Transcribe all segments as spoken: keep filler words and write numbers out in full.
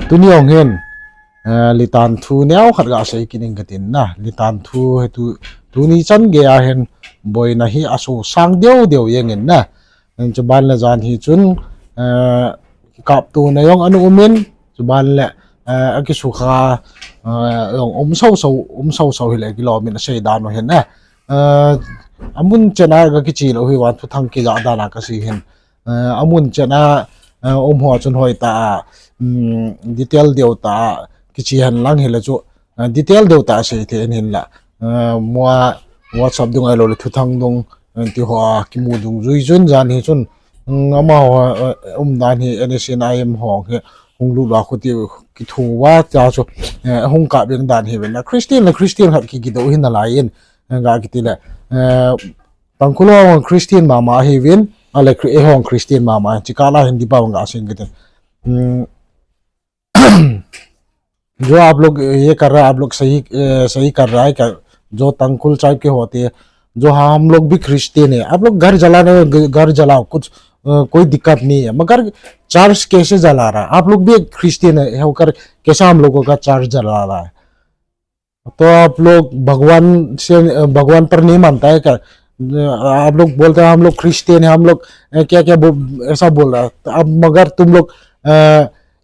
Tuni jong hin, eh, litan thu neo khat gasei kit ing katin na. Litan thu hi tu, tuni chan geiya hin boina hi asosang deu deu jeng in na. Chuban le jan hi chun, eh, kikaptona jong ana um in, chuban le, eh, akisukha, eh, jong um soso, um soso hile kilom in asei dan u hin na. Eh, amun chena ga kichi lou hi vang thuthang kija dan a kasei hin. Eh, amun chena, eh, um ho chun hoitah a, um, detail deu tah a kichi hen lang hile chu, eh, detail deu tah a sei thei in hinla. Eh, mua WhatsApp dung ahilou le thuthang dung, eh, ti ho a kimu dungjui chun jan hi chun, um, amaho, eh, umdan hi N S C N I M ho hi hung lut uva khuti kitho uva tia chu, eh, hung kap jeng dan hi ven na. Christian le Christian khat kikidou hi nalai in, eh, ga kiti le, eh, Tangkhul ho Christian mama ahiuvin, ale Chri-, eihon Christian mama, chikah la Hindi pa gasei kit in. हम्म, जो आप लोग ये कर रहा है, आप लोग सही, अ, सही कर रहा है क्या? जो तंगखुल tribe के होते हैं, जो हम लोग भी Christian है, आप लोग घर जलाने, घर जलाओ, कुछ, अ, कोई दिक्कत नहीं है, मगर church कैसे जला रहा है? आप लोग भी एक Christian है, होकर कैसे हम लोगों का church जला रहा है? तो आप लोग भगवान से, भगवान पर नहीं मानता है क्या? आप लोग बोलते हैं, "हम लोग Christian हैं, हम लोग, अ, क्या-क्या बो-, ऐसा बोल रहा है।" तो अब मगर तुम लोग, अ,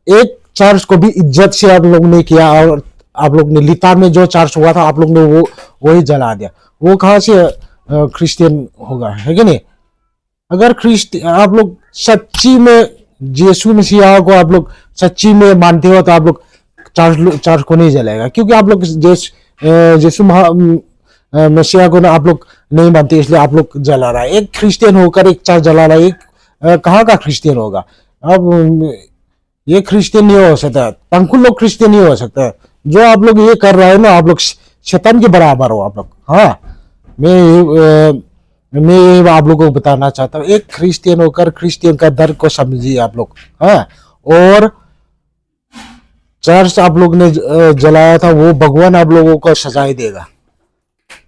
एक church को भी इज्जत से आप लोग ने किया और आप लोग ने लितान में जो church हुआ था, आप लोग ने वो, वही जला दिया। वो कहाँ से, अ, Christian होगा, है कि नहीं? अगर ख्रीस्ट-, आप लोग सच्ची में यीशु मसीहा को आप लोग सच्ची में मानते हो, तो आप लोग church, church को नहीं जलाएगा, क्योंकि आप लोग यीशु, अ, यीशु महा-, अम, अ, मसीहा को ना आप लोग नहीं मानते, इसलिए आप लोग जला रहा है। एक Christian होकर एक church जला रहा है, एक, अ, कहाँ का Christian होगा? अब, अम, ये Christian नहीं हो सकता, तंगखुल लोग Christian नहीं हो सकता। जो आप लोग ये कर रहे हो ना, आप लोग श-, शैतान के बराबर हो आप लोग। हाँ, मैं ये, अ, मैं ये आप लोगों को बताना चाहता हूँ, एक Christian होकर Christian का दर्द को समझिए आप लोग। हाँ, और church आप लोग ने, अ, जलाया था, वो भगवान आप लोगों को सजाए देगा।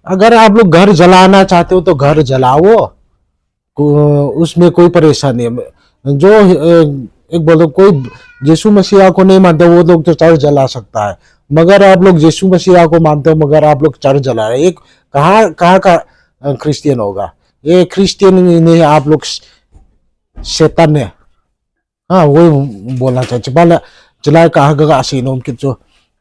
अगर आप लोग घर जलाना चाहते हो तो घर जलाओ, को-, उसमें कोई परेशानी है। जो, अ, एक बोल दो, कोई यीशु मसीहा को नहीं मानता, वो लोग तो church जला सकता है, मगर आप लोग यीशु मसीहा को मानते हो, मगर आप लोग church जला रहे, एक कहाँ, कहाँ का, अ, Christian होगा? ये Christian नहीं है, आप लोग श-, शैतान है। हाँ, वही बोलना चाहता हूँ। Chuphat le, chulai kah a kaga seinom kit chu,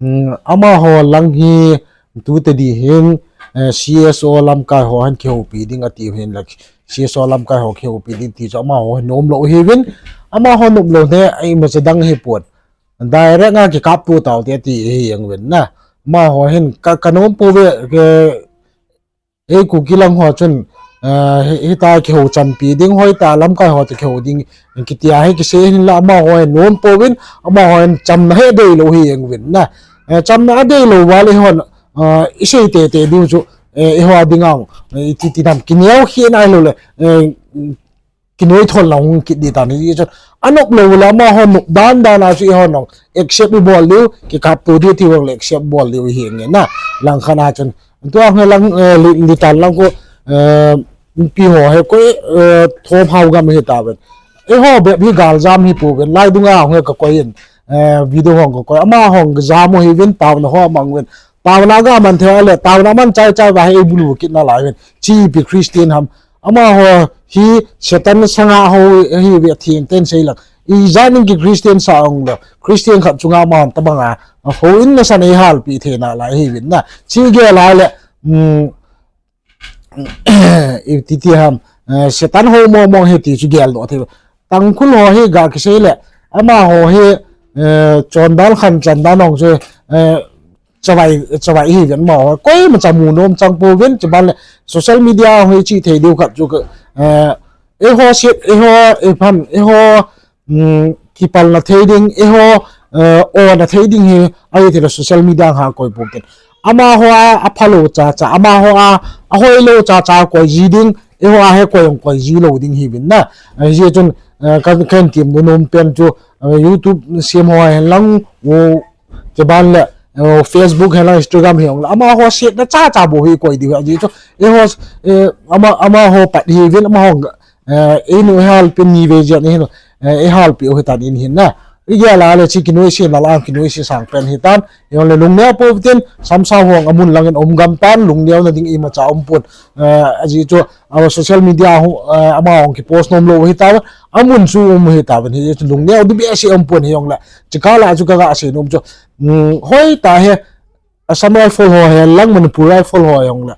um, amaho lang hi, tu tadi hin, eh, C S O lamkai ho hin kihoupi ding ati hin, like, C S O lamkai ho kihoupi ding ti chu amaho hin nom lou hiuvin, amaho nom lou ne, ai ma che dang hi pon. Direct a kikap tou tao te ati hi jeng uvin na. Amaho hin ka, ka nom pouve, ke, ei Kuki lang ho chun, eh, hi, hita kihou champi ding, hoitah lamkai ho toh kihou ding, kitia hi kisei hin la, amaho hin nom pouvin, amaho hin chamna hi adei lou hi jeng uvin na. Eh, chamna adei lou uva le hon, eh, isei tete diu chu, eh, eiho a ding ang, eh, iti ti nam kineo hi nai lou le, eh, kinoi thon lang hung kit di tan, hijeh chun, anop lou le amaho nop dan dan a chu eiho nong accept ibol diu, kikap tou diu ti vang le accept bol diu hi nge na, lang khat a chun. Tua nge lang, eh, li, litan lang ko, eh, pi ho hi koi, eh, thom hao gam hi ta ven. Eiho bep hi gal jam hi pou ven, lai dung a hong ka koi in, eh, video hong ka koi, amaho jam u hiuvin, taona ho mang ven. Taona ga man thei le, taona man chai chai va hi bulu kit nalai ven. Chi pi Christian ham. Amaho hi Satan sanga ho hi ve theng ten sei lang. Ijat ning ki Christian sa ong le. Christian khat chunga man tabang a. Houin nasan eihalpi thei nalai hiuvin na. Chi gel a le, um, iti ti ham, eh, Satan hou mong mong hi ti chu gel doh thei. Tangkhul ho hi ga kisei le. Amaho hi, eh, chondan khan chandan ong chu, eh, chavai, chavai hiuvin amaho. Koima cha mu nom chang pouvin, chuphat le social media hoi chi thei diu khat chu ka, eh, eiho set, eiho, eh, phan, eiho, um, kipalna thei ding, eiho, eh, ona thei ding hi, ahi thei le social media a koi pou ken. Amaho a, aphalou cha cha, amaho a, ahoilou cha cha koi ji ding, eiho a hi koi ong koi ji lou ding hiuvin na. Eh, hijeh chun, eh, kan, kan tim nom pen chu, eh, YouTube sem ho hen lang, o, Chuphat le, eh, Facebook hen lang, Instagram hen lang, amaho setna cha cha bou hi koi diu hi, ajeh chu, eiho, eh, ama, amaho pat hiuvin, amaho, eh, einu eihalpi ni ve jia ni hin, eh, eihalpi u hitan in hin na. igel a le chi kinoise na la kinoise sang pen hitan. Hijongle lungneo pou tin, samsau hong amun langin um gam tan, lungneona ding imacha umpon. Eh, ajeh chu, a social media hung, eh, ama hung kipost nom lou hita, amun chu um hita, hijeh chun lungneo ding behseh umpon hijongle. Chikala chu kaga sei nom chu, um, hoitah hi, Assam Rifle ho hen lang Manipur Rifle ho hijongle,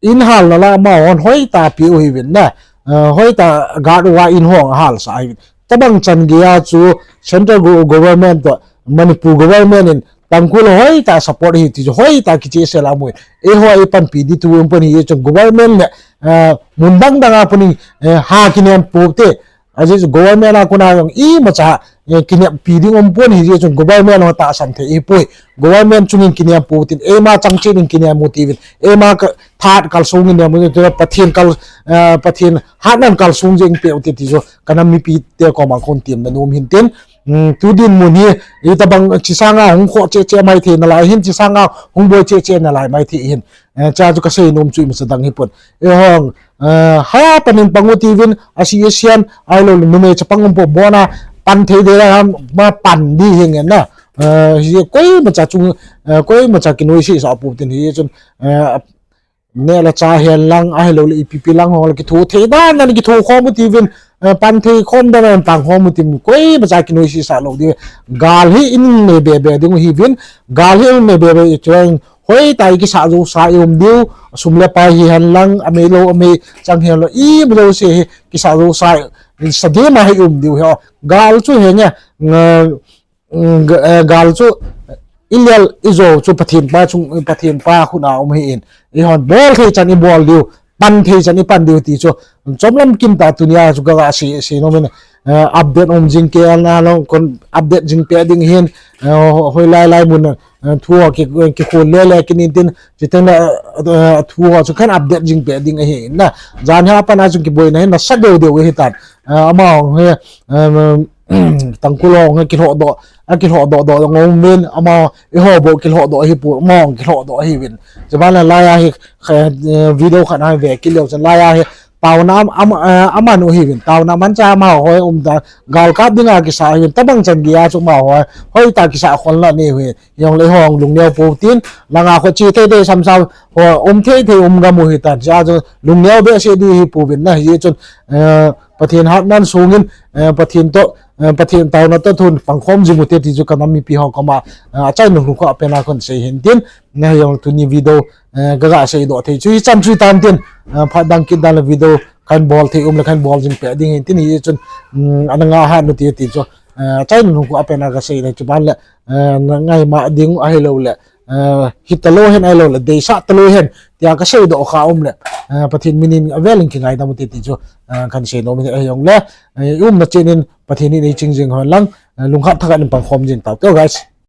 in halna la amahon hoitah peh u hiuvin na. Eh, hoitah guard uva in hong ahalsah hiuvin. Tobang chan geiya chu central go-, government toh Manipur government in Tangkhul hoitah support ahi ti chu hoitah kichehsel a amu. Eiho eipanpi ding thu umpon hijeh chun government le, eh, mun dang dang a pun in, eh, ha kinem pou te. Ajeh chu government a kona jong imacha, eh, kineppi ding umpon hijeh chun government ho tahsan thei ahipoi. Government chungin kinem pou tin eima changchet in kinem u tiuvin. Eima ka, that kalsong in nem u tin Pathen kal, eh, Pathen hatnan kalsong jeng peh u te ti chu kanam mipite koma kon temna nom hin tin. Um, tu dinmun hi, itobang chi sanga hung khoh cheh cheh mai thei nalai hin, chi sanga hung boi cheh cheh nalai mai thei hin. Eh, chua chu kasei nom chu imacha dang hipon. Eihon, eh, ha panin pang u tiuvin, asi asian, ahiloule numei chapang um pou mona, pan thei ding le ham, ma pan ding hi ngen na. Eh, hi koimacha chung, eh, koimacha kinoisesah pou tin hijeh chun, eh, neh le chah hen lang, ahiloule ipi ipi lang ho le kitho thei dan dan kitho khom u tiuvin, eh, pan thei khom dan dan pan khom u tiuvin, koimacha kinoisesah lou diu. Gal hi in nei bebe ding u hiuvin, gal hi in nei bebe i chuan hoitah i kisah jousah i um diu, sum le pai hihen lang, ameilou, amei chang hihen lang, ima jouse hi kisah jousah, sa dima hi um diu hi. Gal chu henge, ga-, eh, gal chu i lel i jo chu Pathen pa chung, Pathen pa khut a um ahin. Eihon bol thei chan i bol diu, pan thei chan i pan diu ti chu. Chomlam kim tah tunia chu kaga sei, sei nom in, eh, update um jing kei a na lo, kon update jing peh ding hin, eh, ho-, hoilai lai mun, eh, thu ho ki, kikhol le le kit in tin, chuteng le, eh, thu ho chu kan update jing peh ding ahi na. Jan hi a pat a chu kiboina hi nasa deu deu ahitan. Eh, amahon hi, eh, Tangkhul ho hi kilhoh doh, akilhoh doh doh jong um in, ama, eiho bou kilhoh doh ahi pou, amahon kilhoh doh ahiuvin. Chuban le laiya hi, eh, video khat a ve kit leu chun laiya hi, taona am, am, eh, aman u ahiuvin, taona manchah amaho hi um ta, gal kap dinga kisa ahiuvin, tobang chan geiya chu amaho hi, hoitah kisah khol na nei u hi, hijongle eihon lungneo pou tin, langa kho chi thei thei samsau, ho um thei thei um gam u hitan, chua chu lungneo behseh ding hi pouvin na, hijeh chun, eh, Pathen hatnan sungin, eh, Pathen toh, eh, Pathen taona toh thun pangkhom jing u te ti chu kanam mipi ho koma, eh, achaina lhung kho a pen a kon sei hin tin, na hijong tuni video, eh, kaga seidoh thei chu hichan chu hitan tin, eh, phat dang kit dan le video kan bol thei um le kan bol jing peh ding hin tin hijeh chun, um, ana ngah hat u ti ti chu, eh, achaina lhung kho a pen a kasei le chuban le, eh, na ngaima ding ahiloule, eh, hita lou hen ahiloule, deisah ta lou hen, tia kaseidoh kha um le, eh, Pathen minin avelin kingaidam u te ti chu, eh, kan sei nom in ahijongle, eh, i umna chet in Pathen in eiching jing hen lang, eh, lungkhat thakhat in pangkhom jing tau te guys.